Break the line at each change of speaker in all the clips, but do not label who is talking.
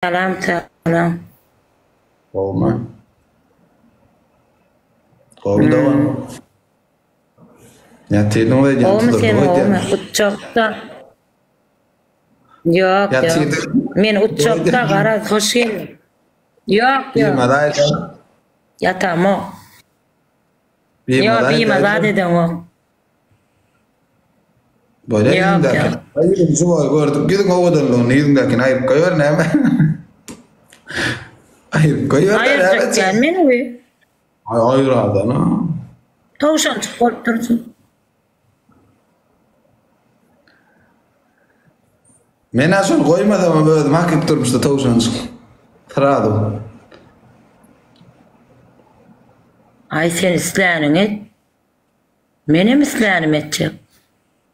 Salam salam.
Gowmy? Gowmy dogan? Ýatyrdyň öýdýän,
Gowmy
tutuldyk
sen
öýdýän.
gowmy? Uçjakda. Ýok ýok.
Ýatyrdyň.
Men uçjakda garaz hoş geldiň. Ýok ýok.
Bimaza aýdan.
Ýatamok. Ýok
Bimaza
bimaza
aýdan.
edeňok.
Bolýar
Ýok,
ýüzüňdäki.
ýok.
Aý ýüzüň juwaý gördük. Ýüzüň owadanlygyny ýüzüňdäkini aýryp goýber näme? Aýryp goýber näme?
Aýyrjak däl men we.
Aý aýyradana.
Towşanjyk bolup dursun.
Men-ä şony goýmasamam özüm hakyky durmuşda towşanjyk. Srazu.
Aý sen isläniňi et. Menem islänimi etjek.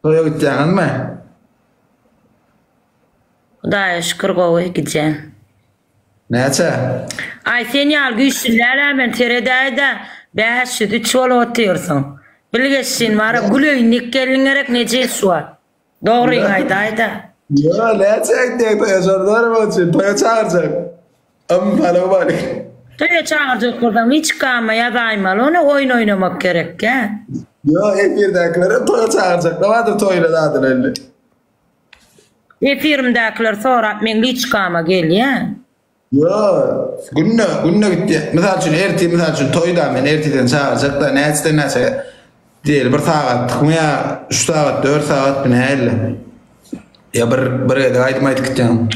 Toýa gitýäňizmi?
Hudaýa şükür gowy gidýän.
Näçe?
Aý sen ýaly güýçli dälä men seredäýdä 503 bolup otyrsyň. Bilgeşlin bara gül öýüne gelin gerek nejis şu wagt. Dogryňy aýdaýda.
Ýo, näçe gitýäň toýa şony soramak üçin toýa çagyrjak. Ym salowmalik.
Toýa çagyrjak bolsaň liçkama ýazaýmaly ony oýun oýnamak gerekkä.
Ýo, efirdäkilerem toýa çagyrjaklar bardyr toýuna zadyna indi.
Efirimdäkiler sorap meň liçkama gelýä.
Ýo, günde, günde gitýä. Mysal üçin, ertir, mysal üçin, toýda men ertir seni çagyrjak-da, näçeden näçe diýeli, bir sagatlykmy ýa üç sagat, dört sagatmy, nähili? Ýa bir, bir gezek aýdym aýdyp gitýäňmi?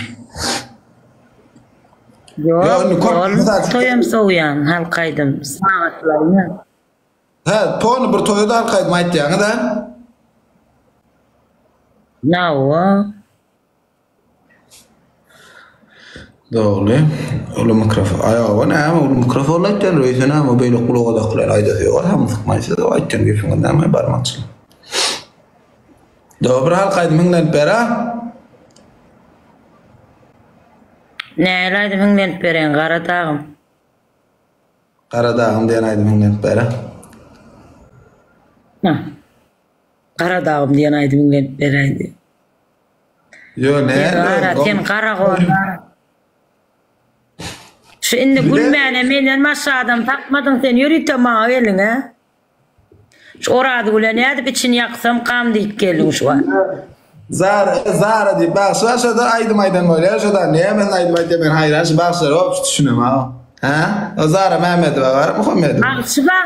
Ýok,
Ýo, indi köp,
ol
mysal üçin,
toýam sowýan, halk aýdym, sagatlaýyn.
Hä, tony bir toýa-da halk aýdym aýtýaňyz-a?
Nawa.
Dogry. Uly mikrofon. Aý oba näme uly mikrofon aýtýan öýse näme beýle gulaga dakylan aýdasy ýok. Hamsyk maýsa da aýtýan gepiňiz näme barmakçy. Dogry halk aýdym hiňlenip ber a.
Näl aýdym hiňlenip bereýin gara dagym.
Gara dagym diýen aýdym hiňlenip ber a.
Gara dagym diýen aýdym hiňlenip beräý diýen.
Ýo
Sen
näme
gara, sen garagol. Şu indi gülmäne menden başga adam tapmadyň sen ýörite maňa geldiň hä? Şu Orazgüle nädip içini ýaksam kam diýip geldiň şu wagt.
Zara, Zara diýip bagşy bar şoda aýdym aýdan bolýar şoda näme aýdym aýdýar men haýran şu bagşylara wapşe düşünemok. Hä? O Zara Mämmedowa bar Muhammedowa.
Bagşy bar.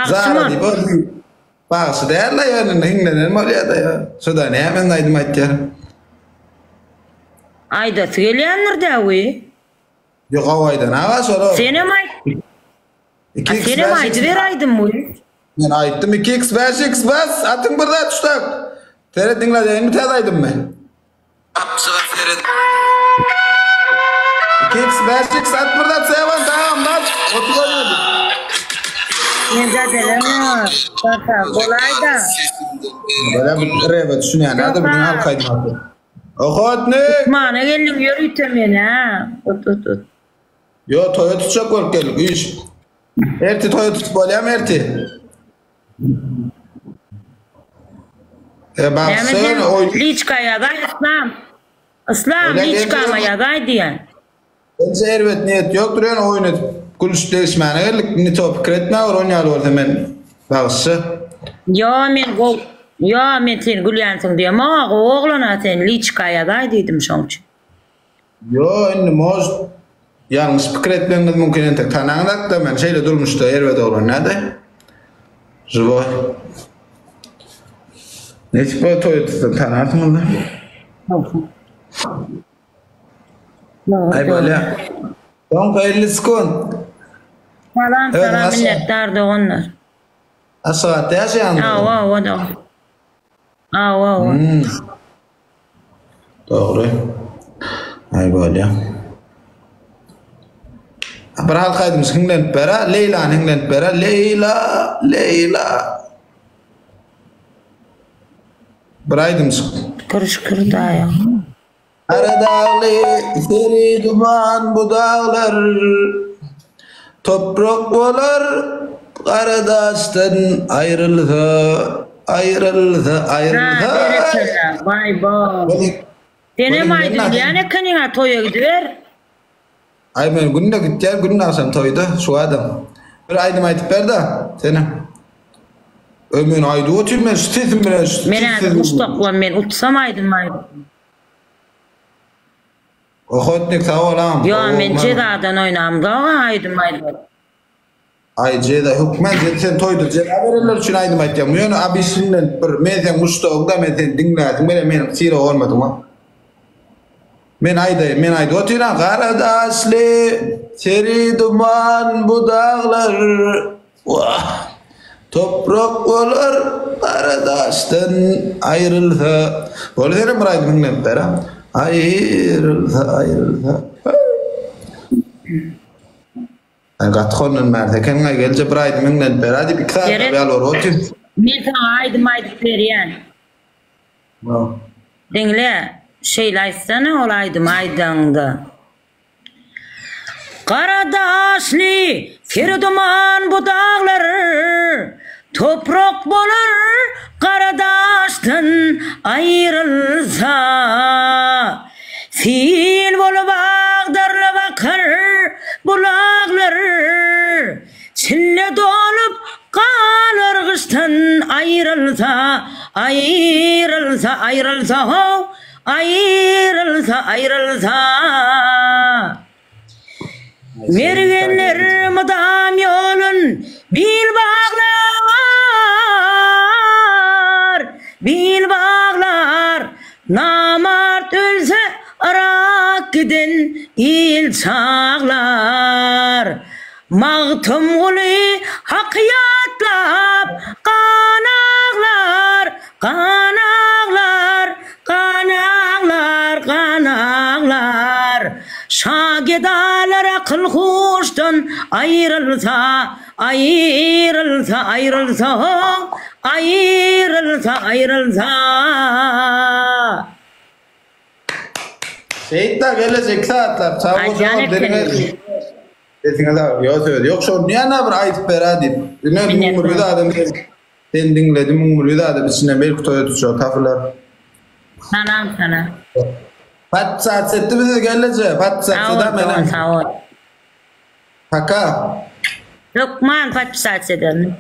Zara
Bagşymy?
diýip ol bagşy däl-de ýöne hiňlenen bolýar-da ýa. Şo-da näme aýdym aýtýar?
Aýdasy gelýändir-dä wi.
Ýok gowy aýdan aga şol.
Senem aýt.
2 x
Senem
5 x
aýdyber aýdym wi.
Men aýtdym 2 x 5 x bas atyň bir zat tuşlap. Seret diňläýinmi täze aýdymmy? Apjyga seret. 2x 5x at bir zat sewan tamam bas. Otur oýnady.
Men jadeleme. Tata golaýda.
Böyle bir rebe düşünýän adam biziň halk aýdymy. Ohotnik.
Mana geldiň ýörite men ha. Ot ot ot.
Yo toýa tutjak bolup geldik üýşüp. Erti toýa tutup bolýarmy erti? E
Näme
bagşy
sen
oý
liçka ýazaý Yslam. Yslam
Öyle
liçkama
geldi.
ýazaý diýen.
Bence erbet niýet ýokdur ýöne oýun edip gülüşip degişmäne geldik. Indi to pikir etme ol on ýaly bolsa men bagşy.
Ýo men gow Ýo men sen gülýänsiň diýemok gowy oglan-a sen liçka ýazaý diýdim şoň üçin.
Ýo indi может ýalňyş pikir etmegiňiz mümkin entek tanaňzakda men şeýle durmuşda erbet oglan näde? Živoý. Nesip bolsa toý tutsam tanarsyňyzda. Aý bolýa. Soňky 50 sekund.
Salam
Özüň
salam
aşa-
minnetdar doganlar.
Aşgabatda ýaşaýaňmy?
Hawa hawa dogan. Hawa hawa.
Hmm. Dogry. Aý bolýa. Bir halk aýdymçy hiňlenip ber-ä, Leýlany hiňlenip ber-ä, Leýla, Leýla. Bir aýdymçy.
Şükür şükür daýa.
Gara dagly, seri duman bu daglar, Toprak bolar gara daşdan aýrylsa, aýrylsa,
Ha
aýrylsa.
berekella, baý bo. Senem aýdym bilýän ekeniň-ä toýa gidiber.
Aý men günde gitýän günde agşam toýda şu adam. Bir aýdym aýdyp ber-de senem. Öý men aýdyp otyryn men şu sesim bilen şu
Men häzir muşdaklam men utsam aýdym aýdyp.
Ohotnik sag bol agam.
Ýo men jezadan oýnamzog-a aýdym aýdyp.
Aý jeza hökmän sen sen toýda jeza berenler üçin aýdym aýtýaň ýöne abişinden bir men seň muşdagyňda men seni diňläsim gelýär meniň sylag hormatyma men aýdaýyn men aýdyp otyryn gara daşly seri duman bu daglar wah toprak bolar gara daşdan aýrylsa boldy senem bir aýdym diňlenip ber a aýrylsa aýrylsa. Sen gaty hondan bärde ekeniňaý gelje bir aýdym diňlenip beraý diýip 2 sagat ýalbaryp otyryn.
Men saňa aýdym aýdyp berýän. Diňle, şeýle aýtsana ol aýdymy aýdaňda. Gara daşly, seri duman bu daglar, Toprak bolar gara daşdan aýrylsa. Sil bolup agdarylyp akar bulaklar, Çille dolup galar gyşdan aýrylsa, Aýrylsa, aýrylsa how, aýrylsa, aýrylsa. Mergenler mydam ýolun bil baglar, bil baglar, Namart ölse yrak giden il çaglar. Magtymguly Haky ýatlap gan aglar, gan aglar, gan aglar, gan aglar. Şa gedalar akyl-huşdan aýrylsa, aýrylsa, aýrylsa, aýrylsa, aýrylsa.
Şeýtda gelejek sagatlap sag bol
Aýdýan ekeniň.
Sesiňe saglyk. Ýok söz ýok şony ýene bir aýdyp berä diýip. Ine 1100 adam seni diňledi 1100 adam içinden belki toýa tutjak tapylar.
Salam sana.
Patsats etdi bizi gelneje. Patsats
Sag bol dogan sag bol.
Paka.
Hökman patsats ederin.